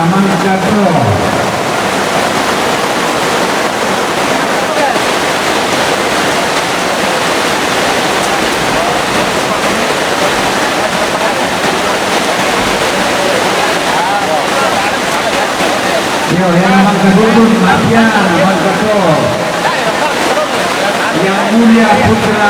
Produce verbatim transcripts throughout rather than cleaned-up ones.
Mangkatro. Yo, yang mangkatro, Matian, mangkatro. Yang Mulia Putra.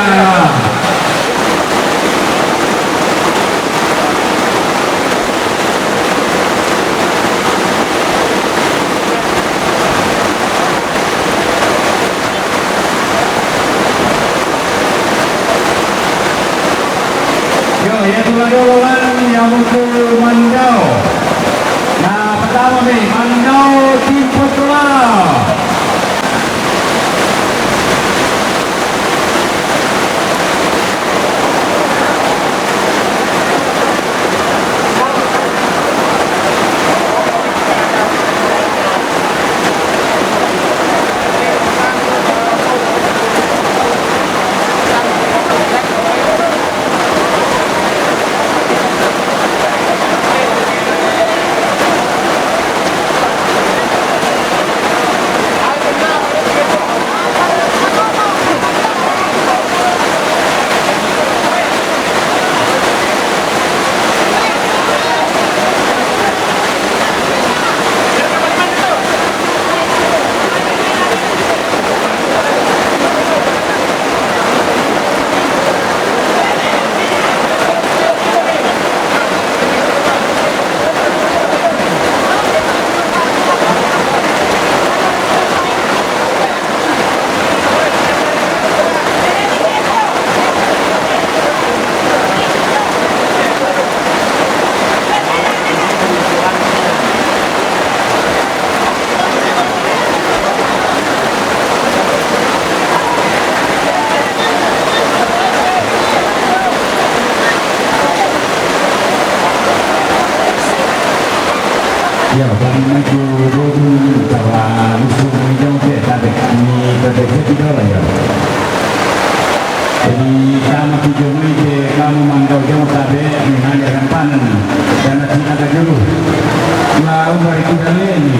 Yo, yang tuladong, yang mangkatro Mandau. Nah, pertama ni, Mandau Tim Putra. Ya, kami maju dulu, cara musuh ni jauh dia, tapi ni pada kita lah ya. Jadi, sama tujuh ni je, kamu mangkau jauh tabe, ni hanya rampanan. Dan nanti ada juru. Lah, umar itu dah ni.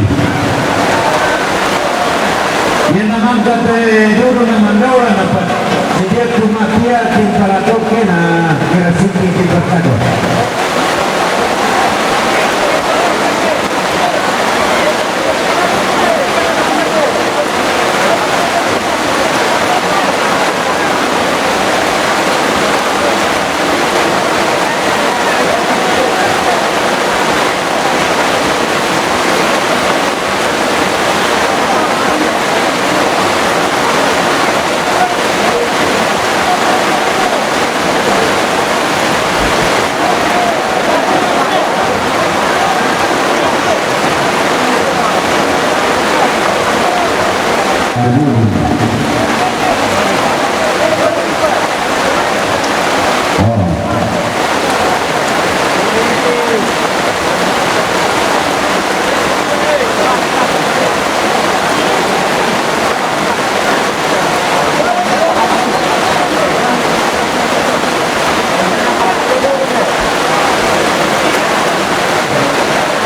Yang nama kata juru nama dawa dapat. Sejak tu mati hati para toke na kira siki di perkado.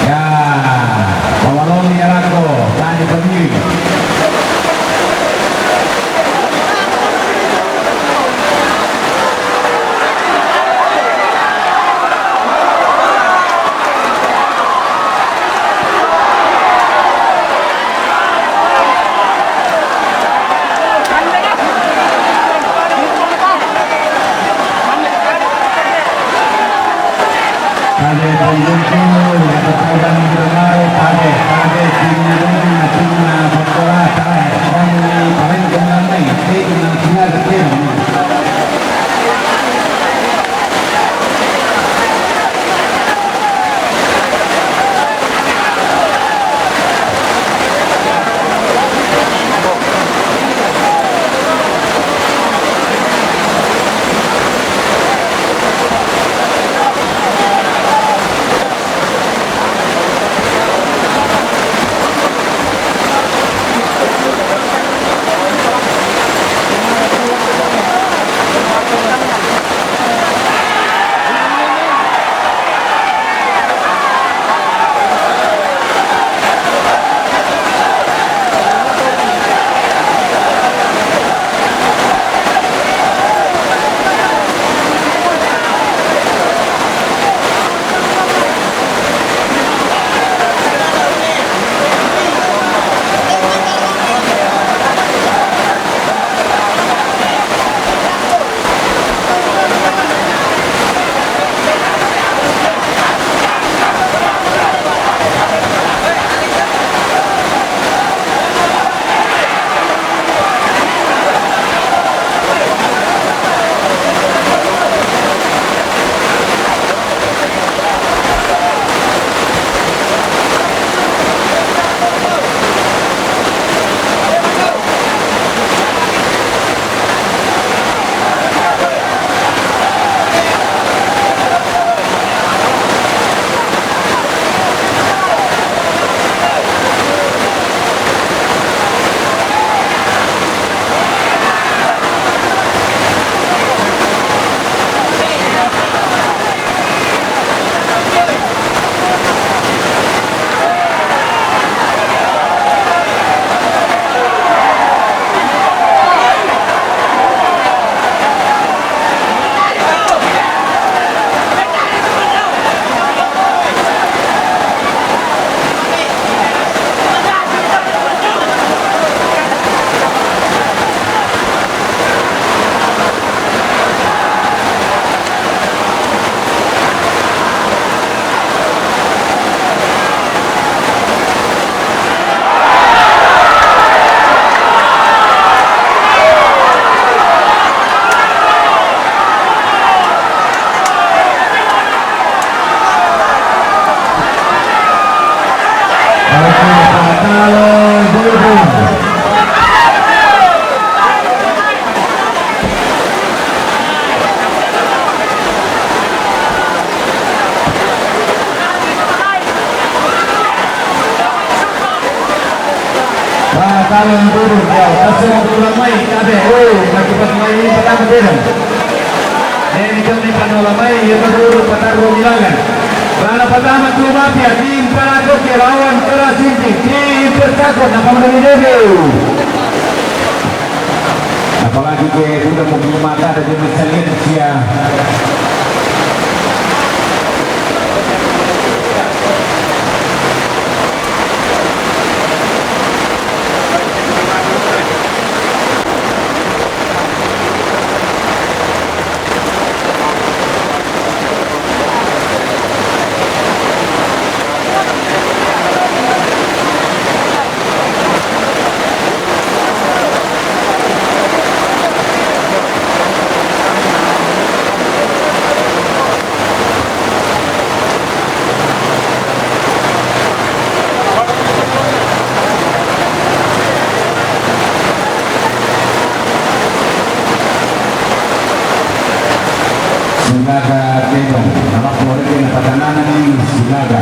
Ya, pawalong ya lako, tadi pemilih. Kade pembuku, ya, ketahuan internal, kade, kade, timnya dulu, timnya bola, kade, kade, paling kemana, itu, itu, itu, itu. Talon turun, ya, pasal turun mai, tabe, oh, lagi pas mai ini pertama turun. Ini kami kan ulama, ya, turun, patah dua bilangan. Bala pertama tu mafia, tim Paradoke lawan Keras Inti, tim Persakot, apa menurut dia? Apalagi ke udah mau punya mata ada jenis sekalian sia. Sinaga Tedong, nama pore ke na patanana ni Sinaga.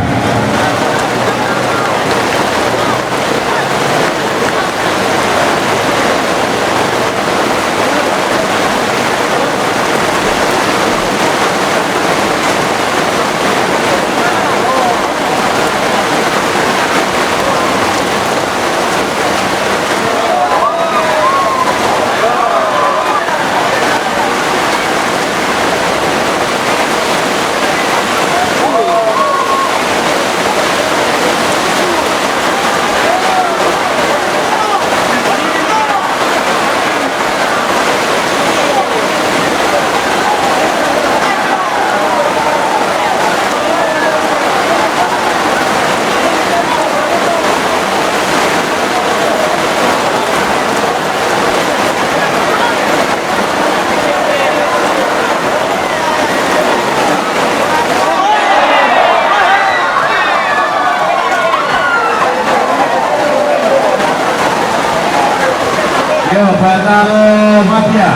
Yo, Patalo Mafia.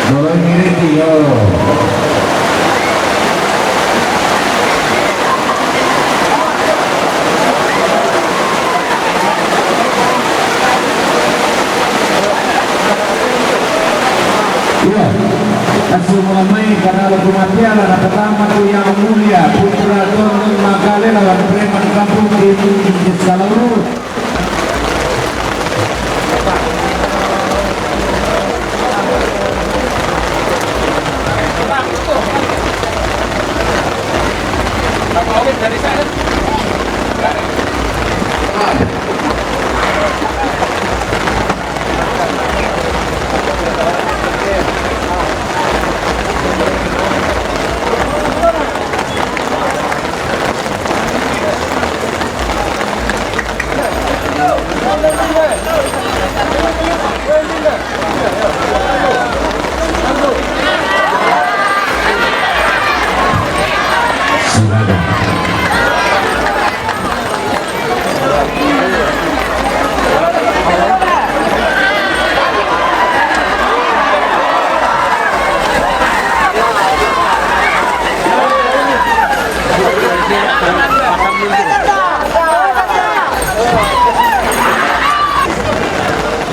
Dolo Miriti, yo. Iya. Asu Mulamai, karena lo kematian, anak pertama tu yang mulia, putra Don Magale lawan preman kampung di Inggris Kalauru.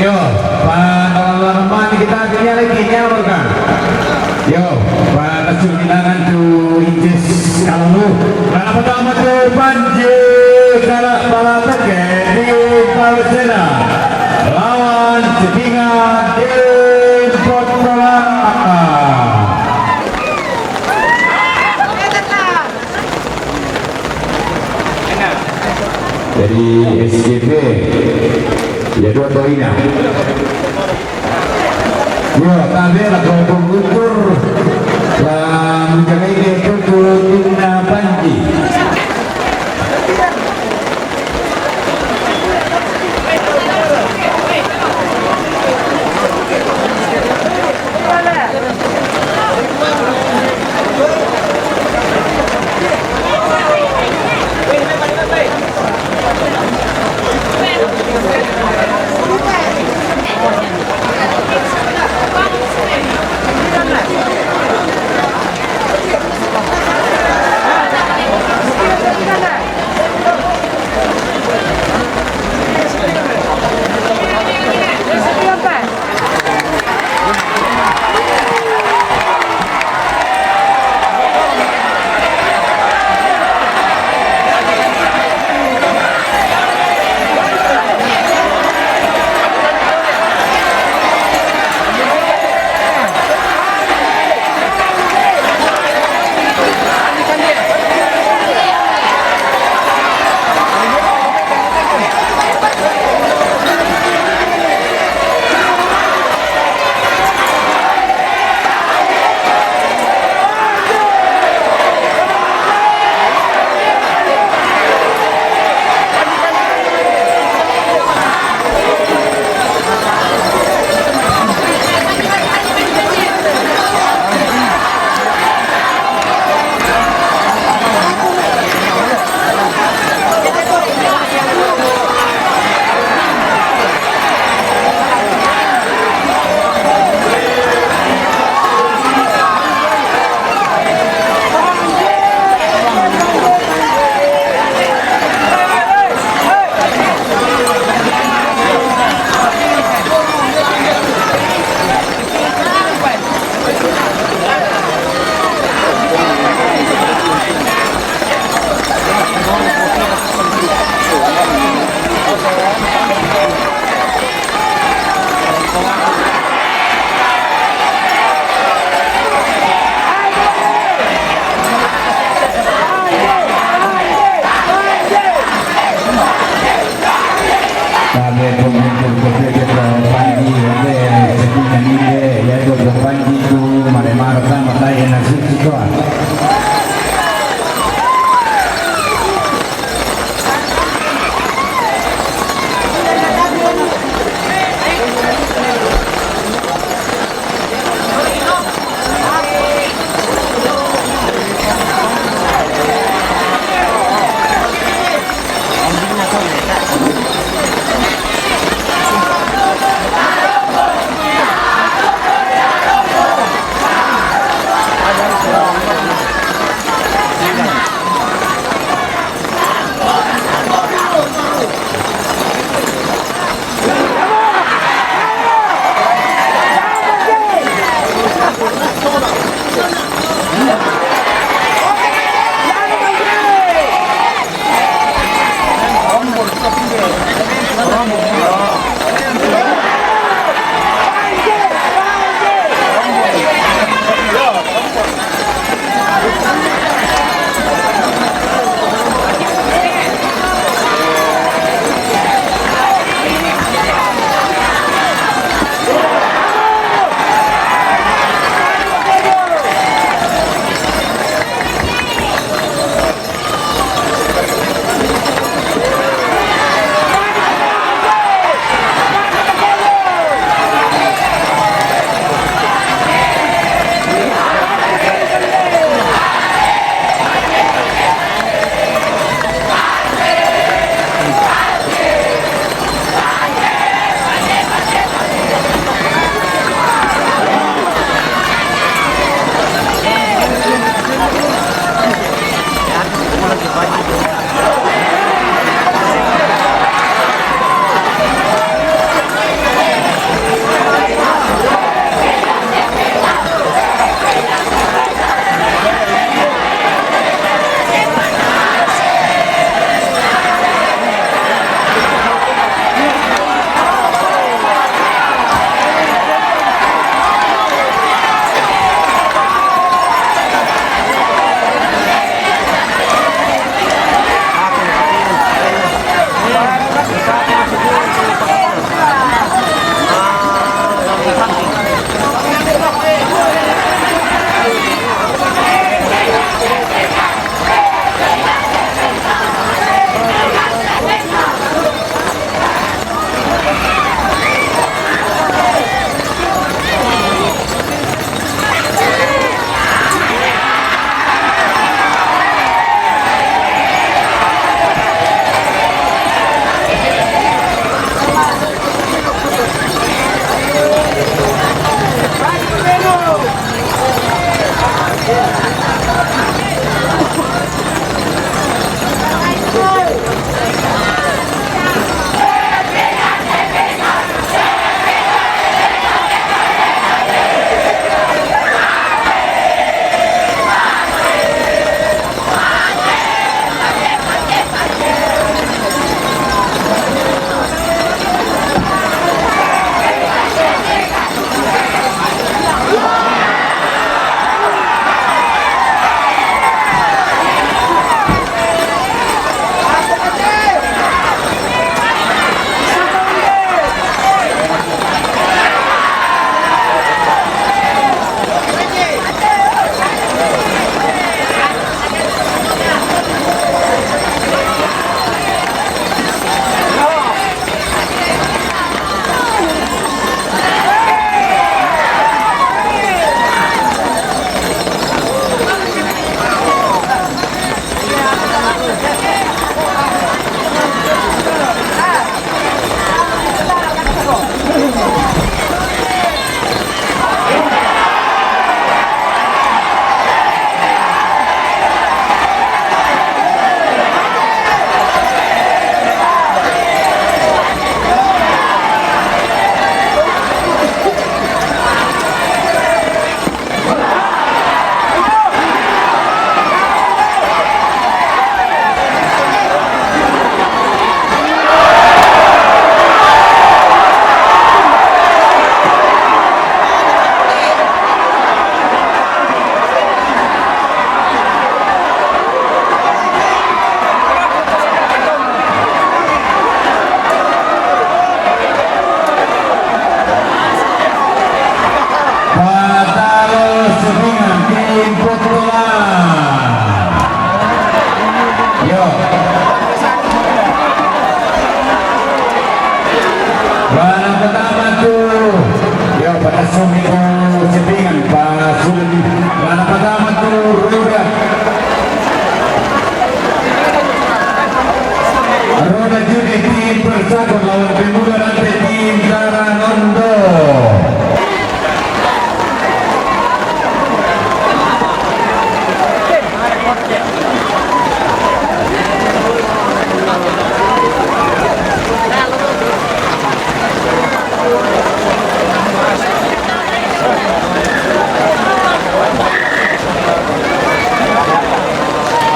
Yo, pa, lawan mani kita akhirnya lagi nyamur kan. Yo, pa, kesulitan tu Inggris kalau lu. Karena pertama tu Panji Karak Bala Teke di Palestina. Lawan Cekingan di Potolaka. Jadi S K P, ya, dua Torina. Yo, tabe lah kelompok gugur. Lah, menjaga ini untuk Tina Panji.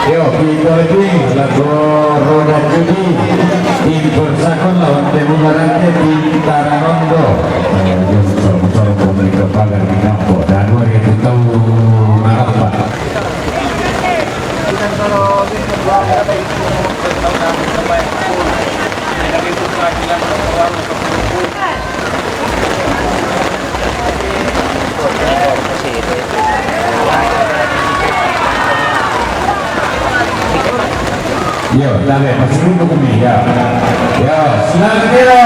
Yo, kita lagi lagu roda judi. Tim Persakon lawan Temu Garante, tim Tararondo. Eh, jom sorong-sorong pemilik pagar di kampung. Dan dua ribu tahun marapa. Yo, dale, pasito conmigo, ya. Yo, Slantero.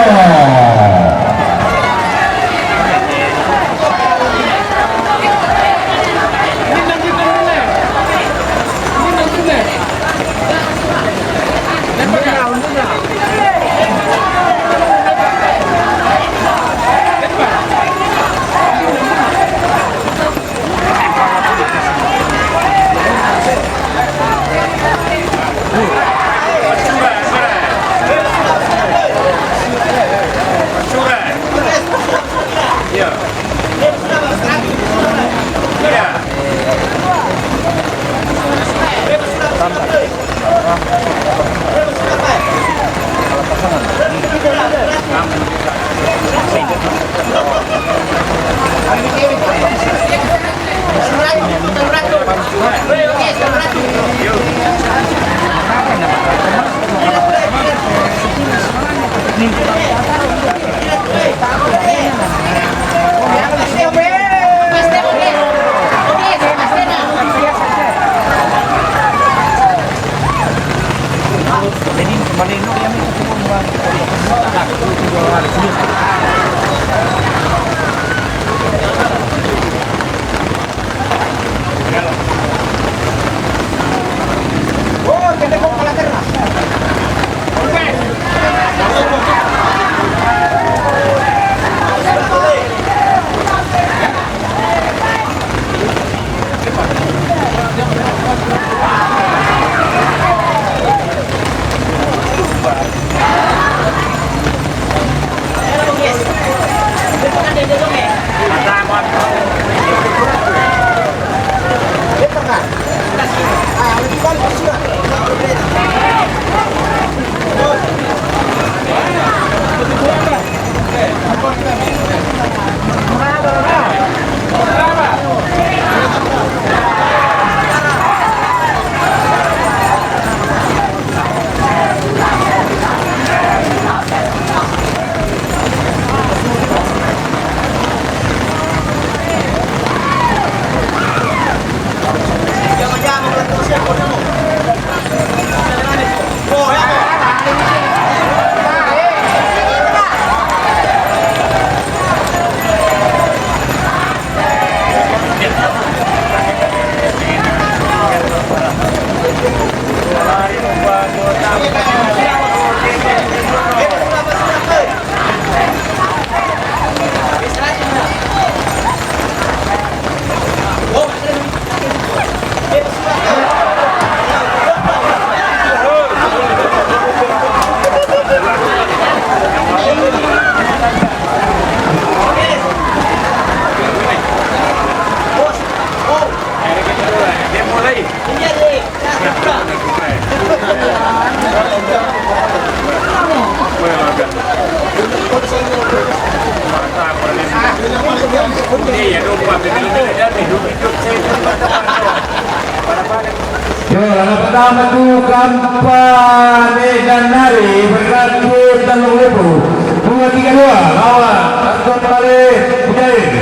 Yo, yang pertama tu kampanye dan nari berganti telung ribu dua tiga dua lawan Anton Bale Mujahid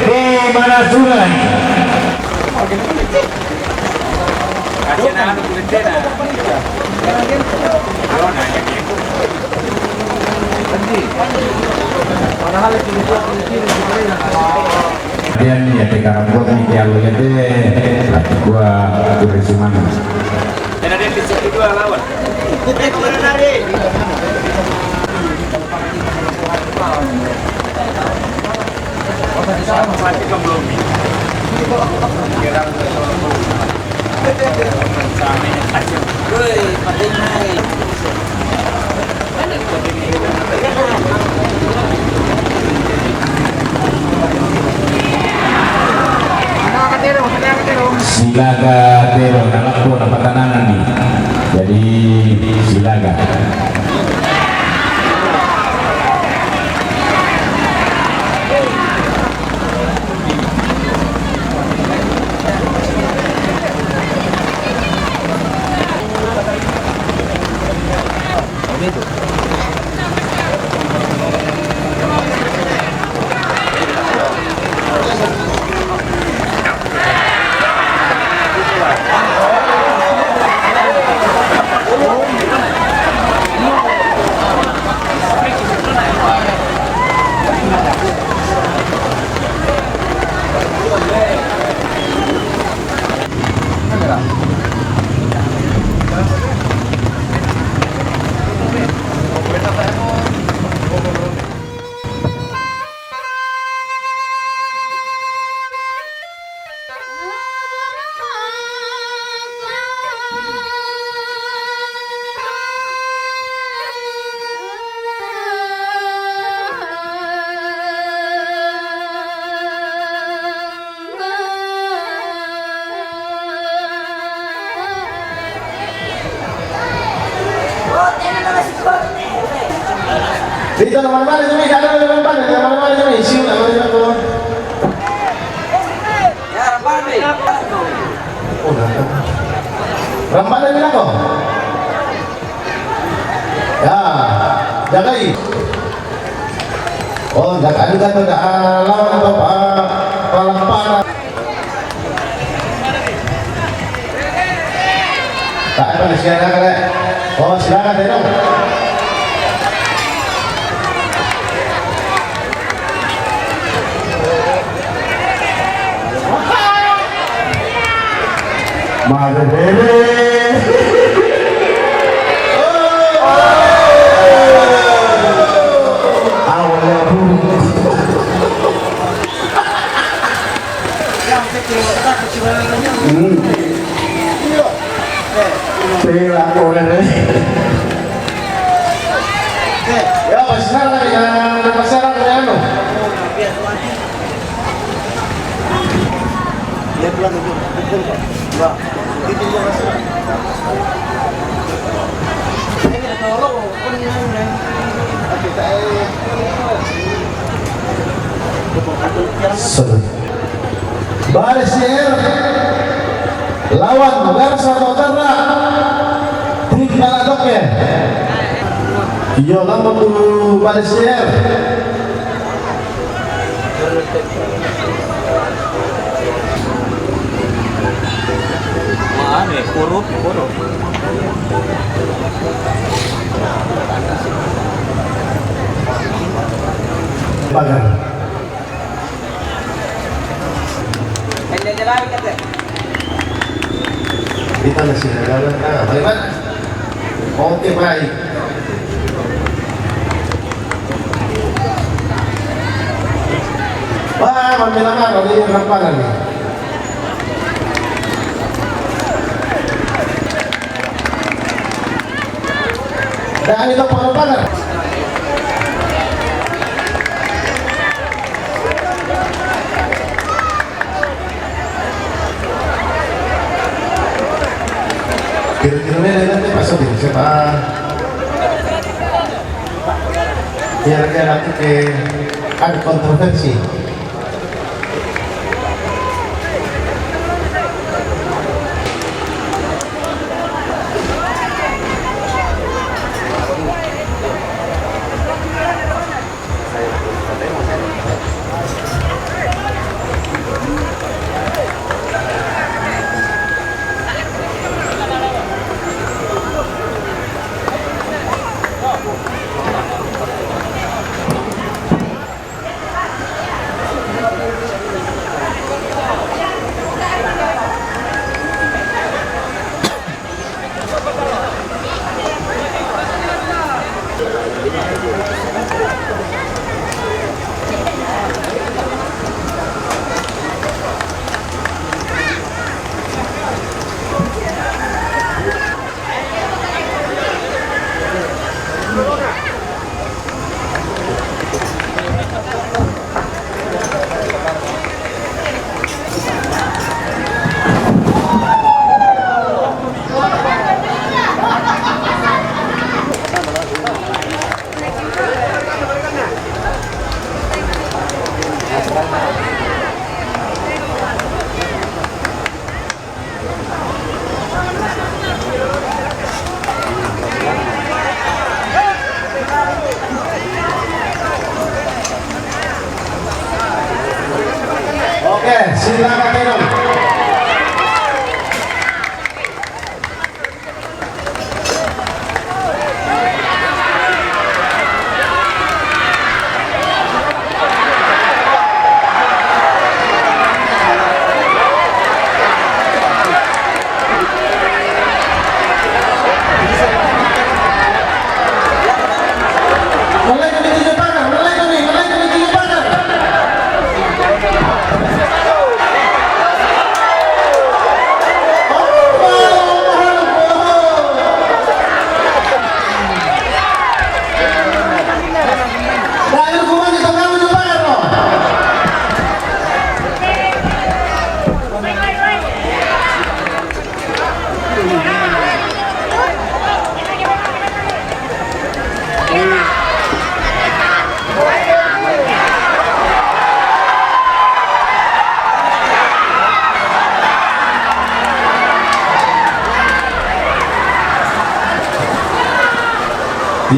di mana sungai. Padahal itu dibuat di sini, di sini. Dian ya, te karambok ni, dialog ya, te. Lah, gua, gua resiman. Dan ada yang di sini dua lawan. Silaga tero na lappo na patanangan ni. Jadi silaga. Dito naman naman, ito may dalawa naman pa, naman naman ito may issue naman naman ito. Oh, na. Rampa na nila ko. Ya, jagay. Oh, nag-ano ka to, ah, lawan to, ah, palamparan. Tayo pa, siya na ka na. Oh, silakan, Tenong. Madre bebe. Oh, oh, oh. Ah, wala po. Hmm. Pera ko na rin. Ya, pasar na, ya, pasar na, ano? Sorry. Bale C R lawan Garsa Totara, tim Baladok ya. Iyo, lawan tu Bale C R. Anu ya, kurut, kurut. Bagan. Kita masih ada, ah, balik, Pak. Oke, baik. Wah, mami lama, kami ini berapa lagi? Dan itu pengembangan. Kira-kira ini nanti pasok din siya pa. Kira-kira nanti ke ada kontroversi.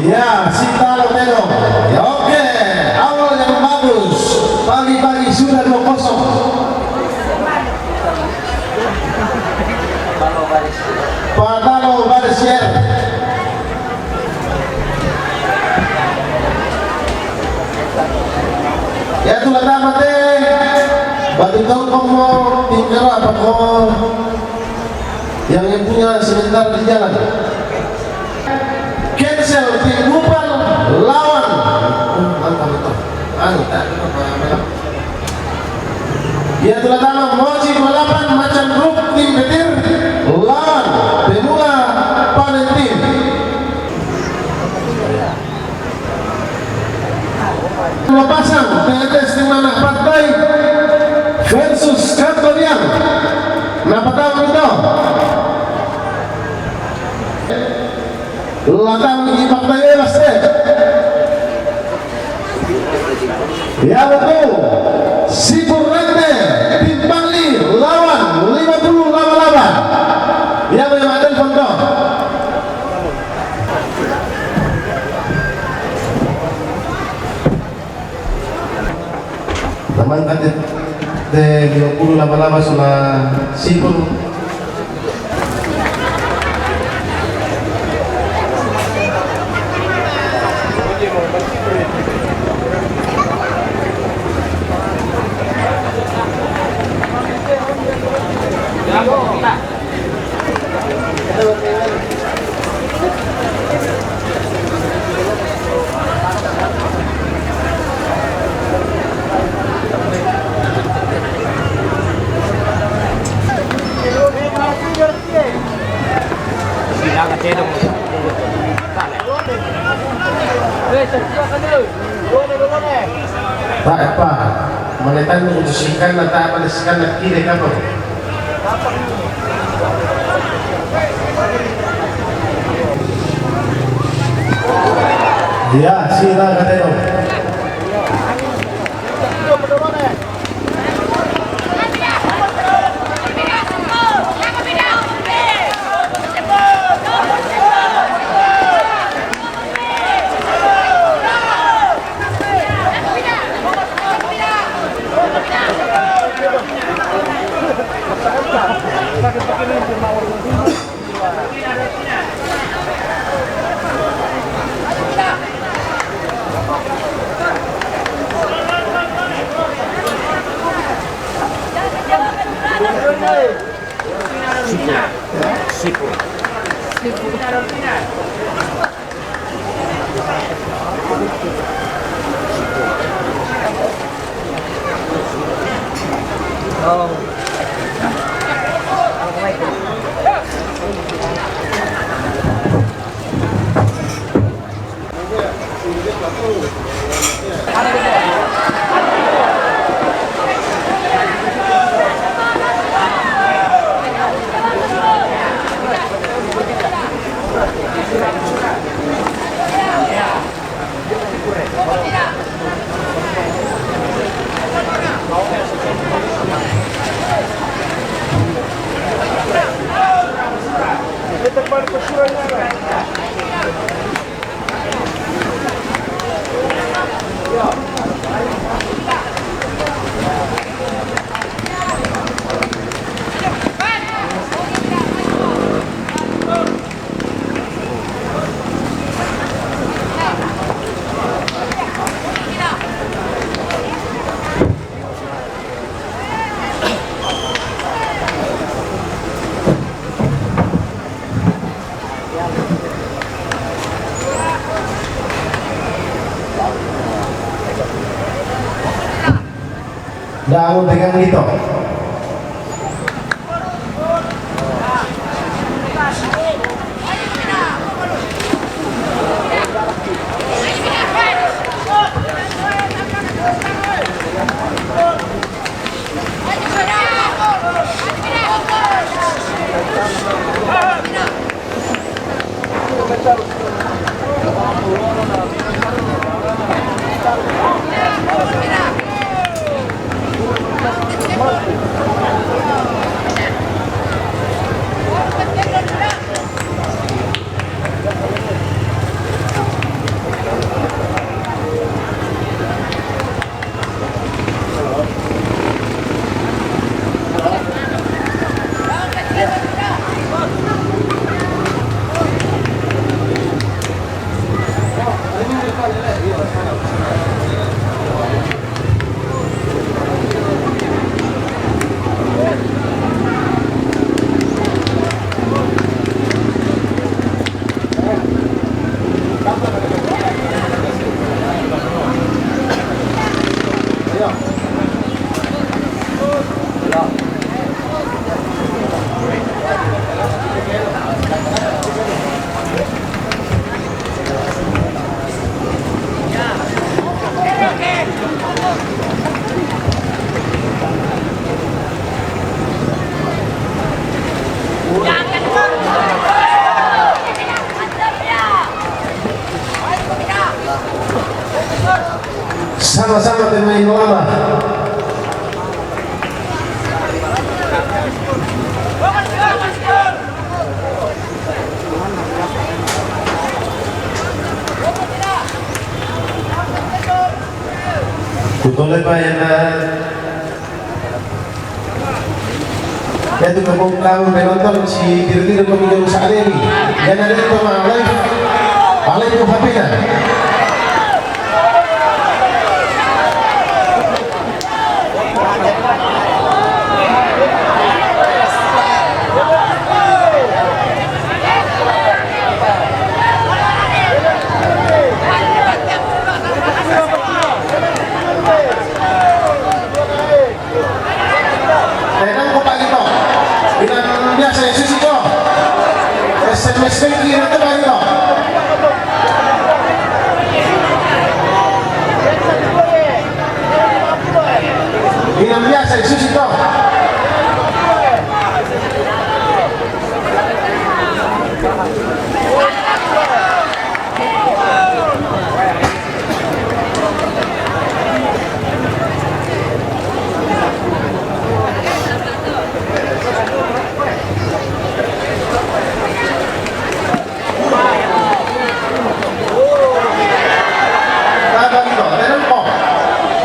Ya, si talo telo. Ya, oke. Awal yang bagus. Pagi-pagi sudah dua kosong. Patalo Barisier. Ya, tulah tamat, eh. Batu tongkong mo, tinggal apa ko? Yang, yang punya sebentar di jalan. Cancel, tim Gupal lawan. Oh, mantap, mantap. Anu, tak, apa, apa. Ya, tulah tamat, Moji dua delapan, Macan Group, tim Petir, lawan Pemula Panen Tim. Mapasang, P N S tim Anak Partai versus Kambodia. Napa tahu itu? Latang di Partai Bebas, eh. Ya, betul. Sipur Rente, tim Bangli lawan lima puluh laba-laba. Ya, memang ada foto. Teman kan de, de dua puluh laba-laba sudah sipur. Pak, Pak, menetan untuk sikan na ta apa sikan na kiri kapal. Ya, sila katero. Sipur. Sipur. Kamu pegang gitu. Sama-sama pemain lama. Tutole pa yana. Ya, tu kamu, kamu penonton si tiru-tiru kamu jauh saat ini. Yana itu mah alai, alai itu H P-nya. Tenang ko Pak Gito. Inang biasa ya, susi ko. S M S Bank kira ko Pak Gito. Inang biasa ya, susi ko.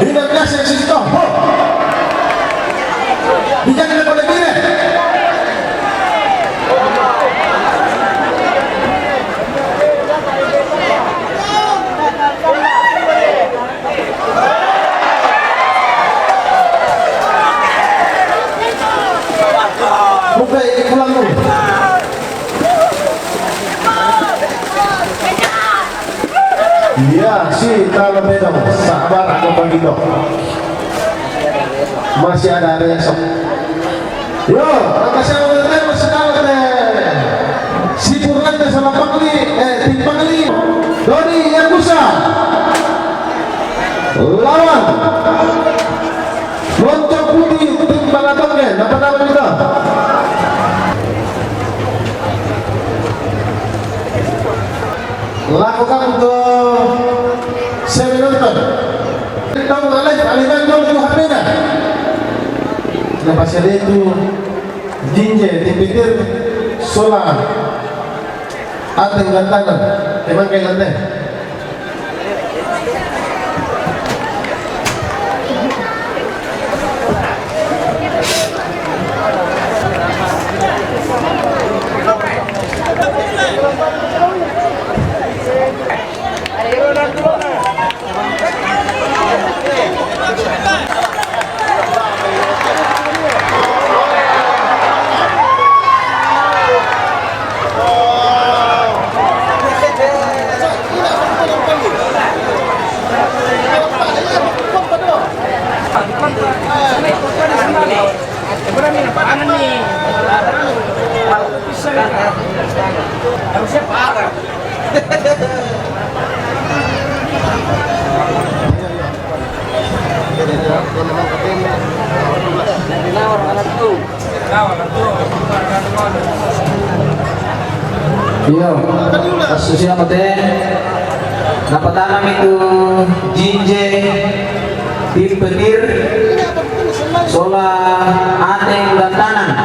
Inang biasa ya, susi ko. Ho. Bijan na ko lebih deh. Buka ini pulang dulu. Iya, si talo bedong, sabar aku begitu. Masih ada, ada esok. Yo, angka siapa yang masih kalah deh? Si Purlan deh sama Pangli, eh, tim Pangli. Doni Yakusa. Lawan Loncong Putih, tim Balatonge. Dapat apa kita? Lakukan untuk saya menonton. Tahu ngalai, aliran dong tu H P-nya. Nah, pas ada itu. Jinje, tipitir, sola, ateng gantangan, emang kayak ganteng. Berani apa? Tangan nih. Bisa nih. Harusnya parah. Iyo, kasusnya mate. Napatanami tu jinjing, tim petir, sola ateng dan tanang.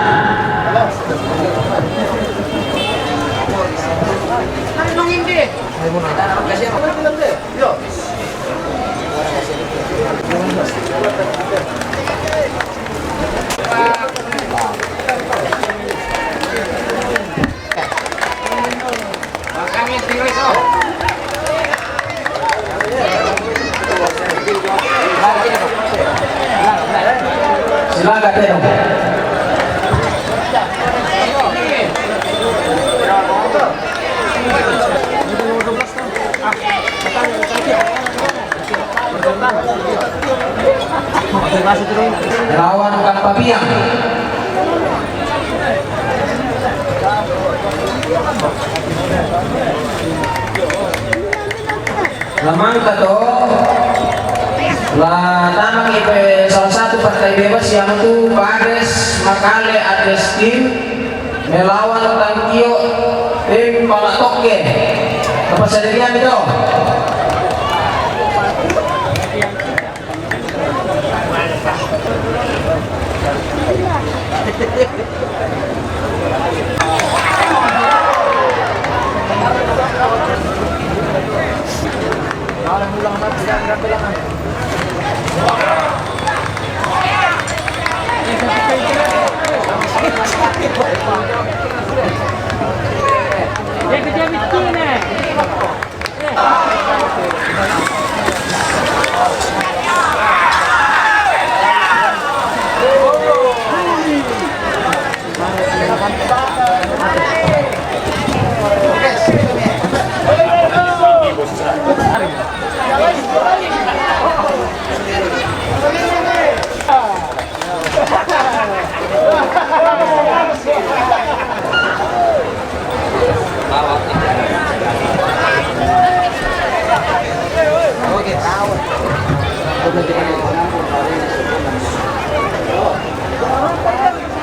Silakan, Tedong. Lawan Kampabiang. Lamangka to, la tanang ipe salah satu partai bebas yang tu Kades Makale Ates Tim melawan Tangkio Tim Pala Tokke. Apa sadarian itu?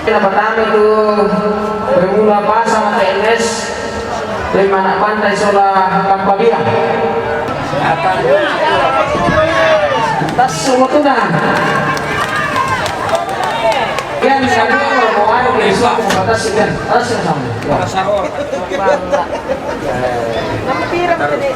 Yang pertama itu pemula pasang T N S. Tim anak pantai sola Kampabiang. Tas semua tu dah. Yang satu mau ada besok mau tas kan. Tas yang sama. Nama pira tadi?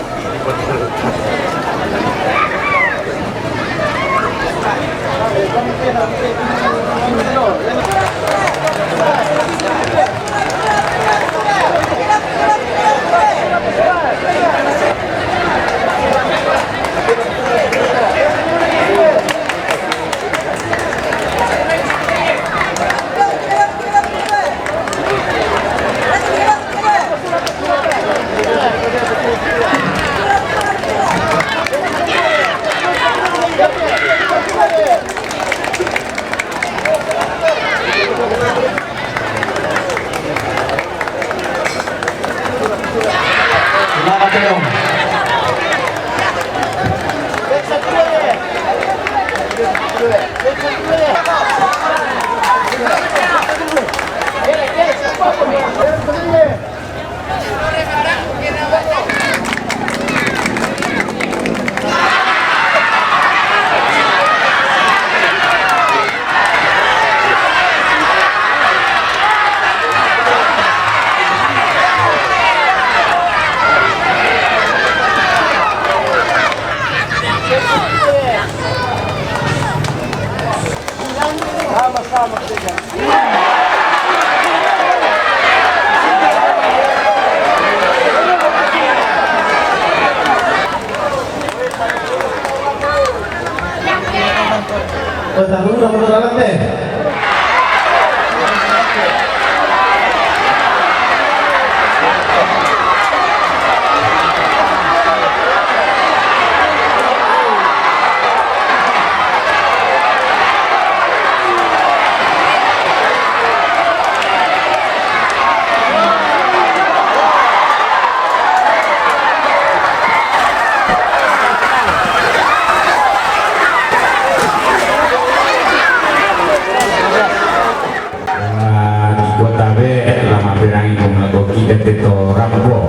Iyate to rampo.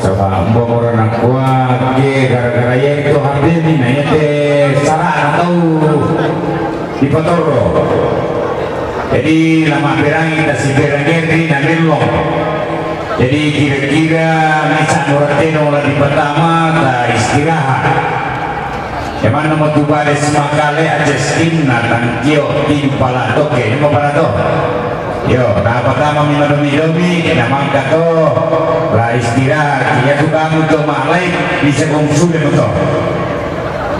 Saba' mbo' mora nakua ke gara-gara iyae to H P ni na iyate sara' na tau dipatorro. Jadi la ma'perangi tasiperangi ri na mellong. Jadi kira-kira misa' mora tedong la dipatama ta istirahat. Jamanna mo tu bale simakale aja stinna tangkio timpala toke, imo parato. Yo, na patama mi madomi-domi, na mangka to, la istirahat, iya tu kamu to ma'lai, bisa kong sudah mo to.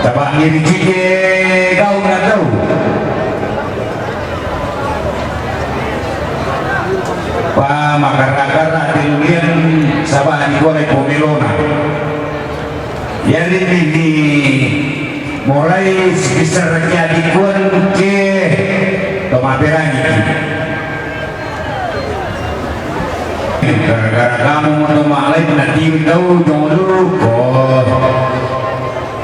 Saba' ngirijike gaung na tau. Pa makarra-karra tinulian saba' ni kolai pomelona. Iari ni morai sibissara kiadi kuan ke to maperangi. Gara-gara kamu mo to ma'lai na tiwi tau jong lurko.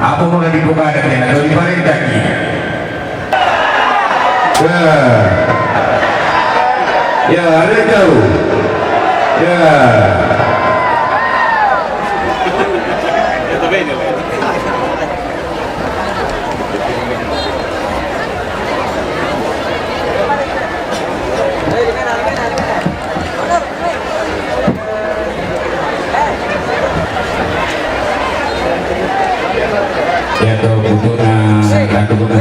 Apa mo lagi pokada tena to diparentaki. Ya. Ya, are kau. Ya. Iya to, butuna, butuna.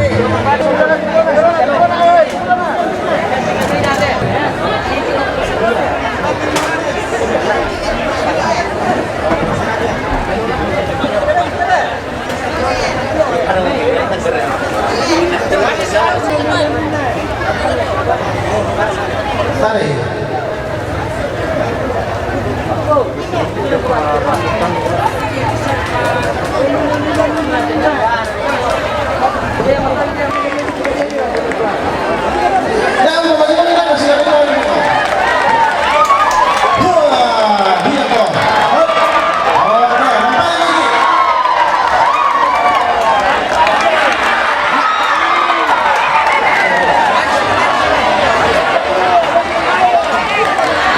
Tarik.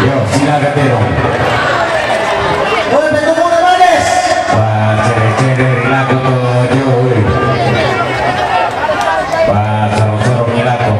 Yo, sila katero. Oi, petumuna manis. Wah, cere-cere ri lako to jo, oi. Wah, sorong-sorong ri lako.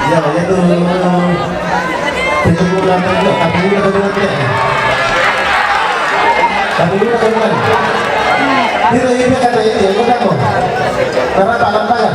Ya, ya tu. Tapi mula, tapi mula, tapi mula. Tapi mula, tapi mula. Tidak, ini kata ini, ini kamu. Karena tak nampak ya.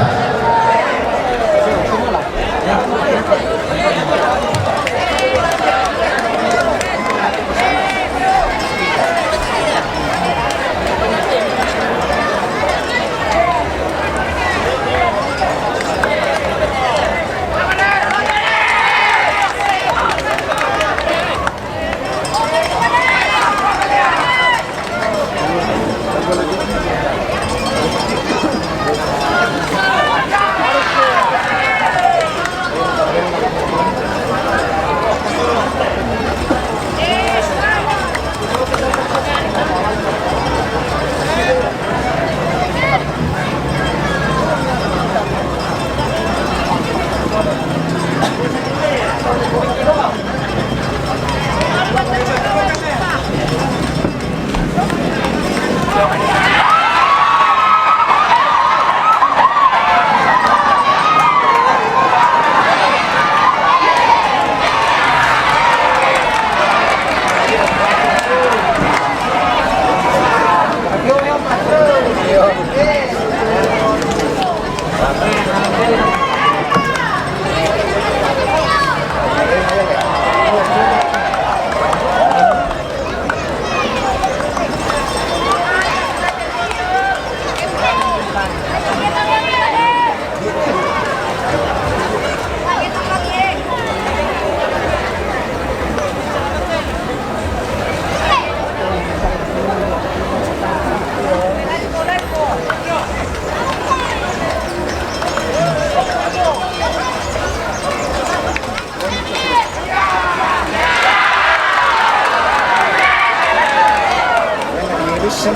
Ya,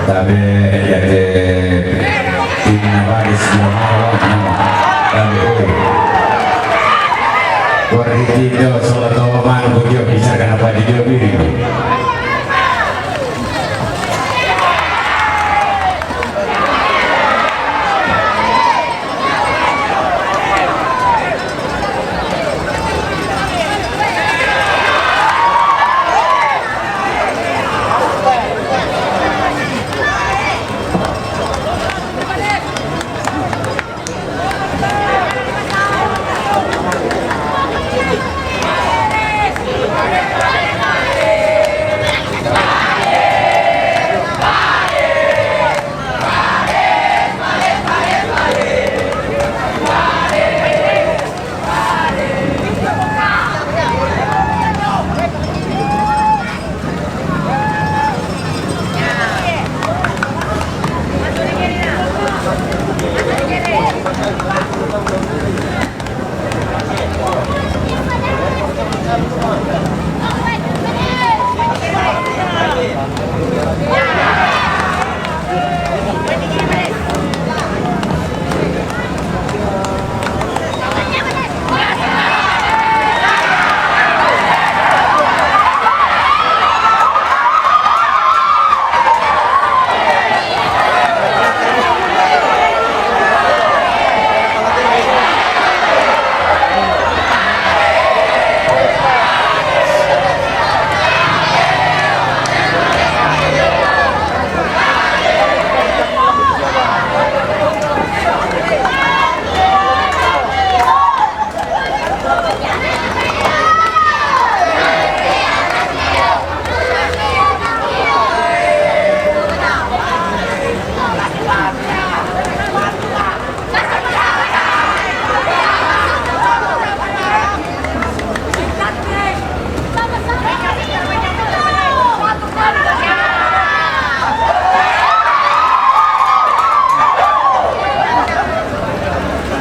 tapi ya, di tim Nabadis belum ada, nama. Tapi, oh. Kuaritindo, soal tawaman, gue juga bisa kenapa di dia.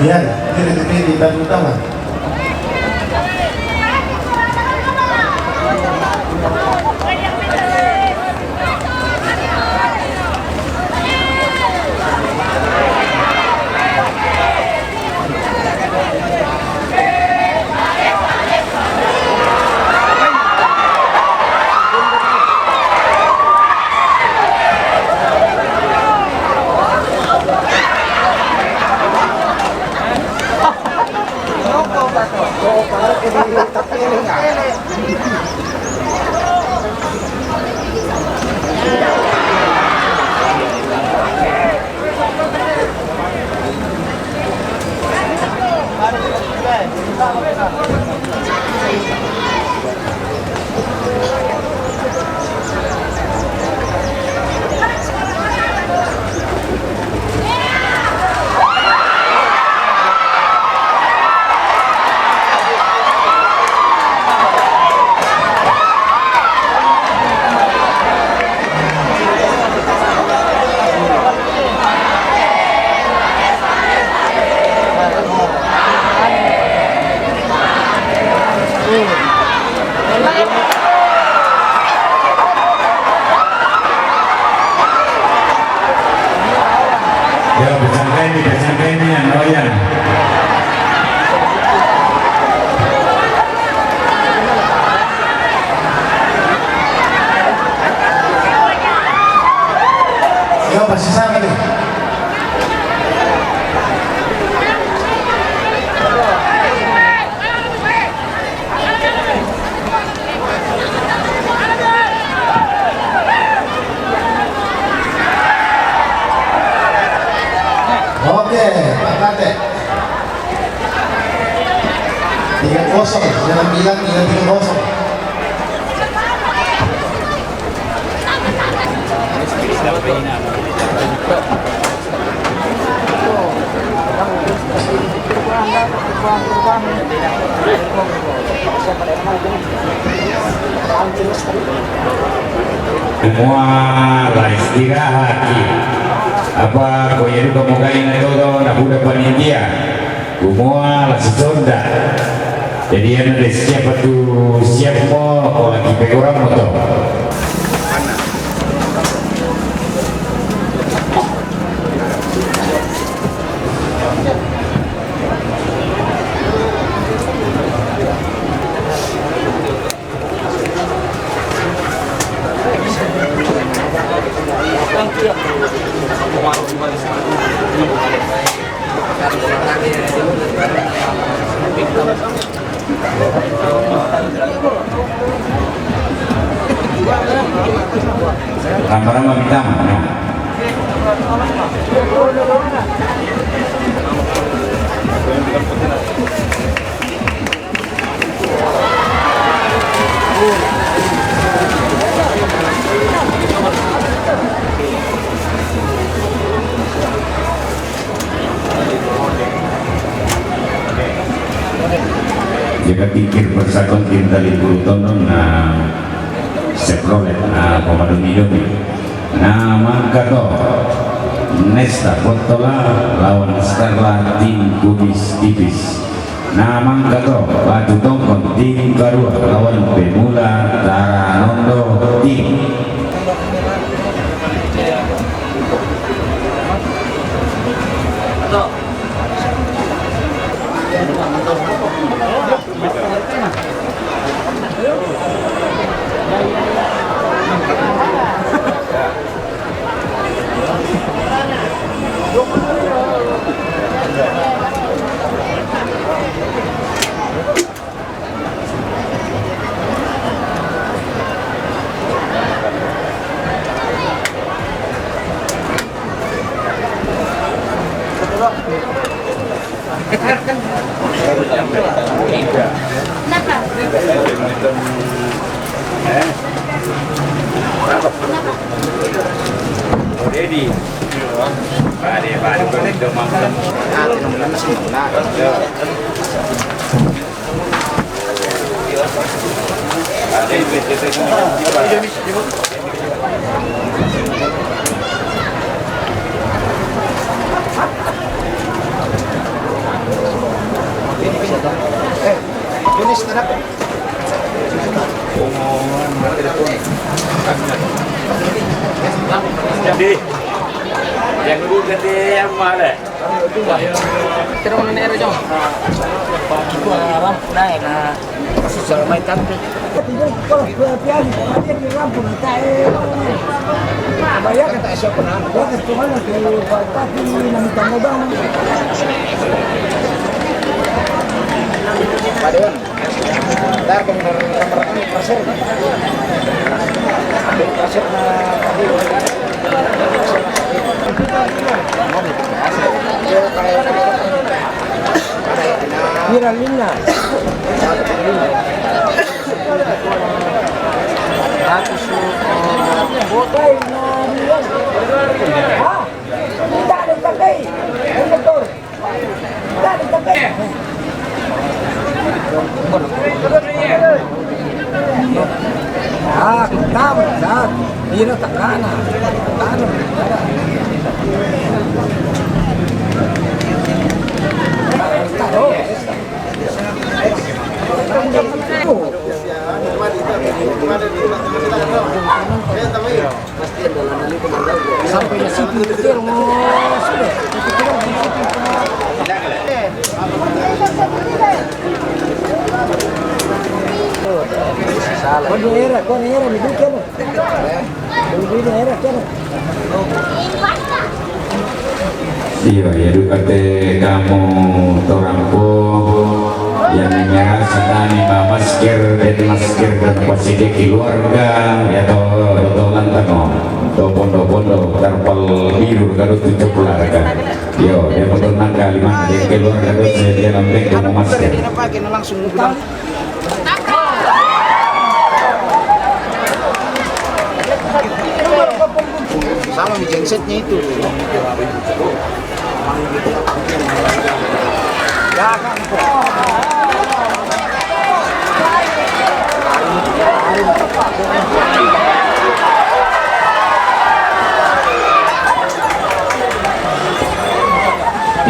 Yan, diri, diri, diri, utama. Yo, pesangkaini, pesangkaini, yang doyan. Yo, pasisama nih. Ok, Eh, Pak Kate. Tiga kosong, jangan bilang tiga tiga kosong. Semua la istirahat. Apa ko ya duka mo gaina todo na buda panitia. Kumua la sisonda. Jadi anu de siapa tu siapa mo ko lagi pegoran mo to. Ramba-ramba mitama. Jika pikir persakon tinta libur tondon na seprolet na pamadomi-domi. Na mangkato Nesta Bottola lawan Scarla tim Kumis Tipis. Na mangkato Batu Tongkon tim Karua lawan Pemula Taranondo tim. Ready. Pare, pare, pare, domang. Jadi, yang dulu ganti yang mana? Kira mana ni, Rejong? Kita rampu naik na. Susah main cantik. Kalau dia, dia, dia di rampu na tayo. Bayar kata siapa na? Dia ke mana tu? Pati na mitang modal. Paduan. Dar kong ber-, ber-, ber-, pressure. Pressure na tadi. Pira lima? Ratus, eh, Ah, contamos, ya. Mira, tacana. Tacana. Claro, esta. Sampai na situ, betul, oh, sudah. Salah. Kau daerah, kau daerah, ni bukan. Kau daerah, kau. Iyo, ya duka te kamu torang po yang menyerah setani ma masker dan masker dan paside keluarga, ya to, to lantang, to pondo-pondo, tarpal Tidur Gadot tu cepular kan. Yo, dia betul nangka lima, dia keluar Gadot, dia, dia lambek, dia mau masker. Dia pakai langsung bilang. Sama mi gensetnya itu.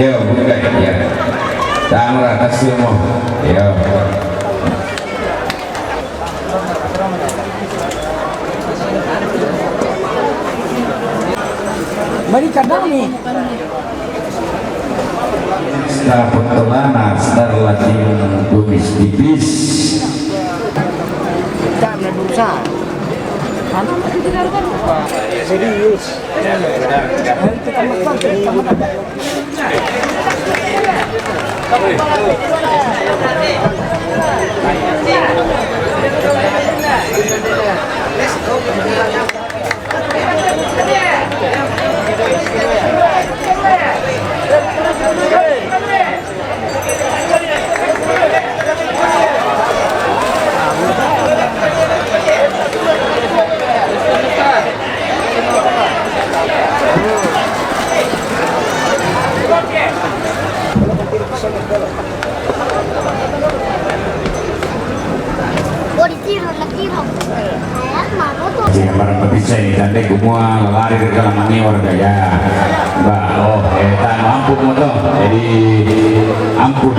Yo, buka ya. Tangra kasih mo. Yo. Mari kadang ni. Sta Pettolana, Star Latin, Kumis Tipis. Kita nak berusaha. Serius. Kita makan, kita makan. Sehingga para pepisah ini tandai kumua lari ke dalam mani warga ya. Bah, oh, eh, tak mampu moto. Jadi ampun.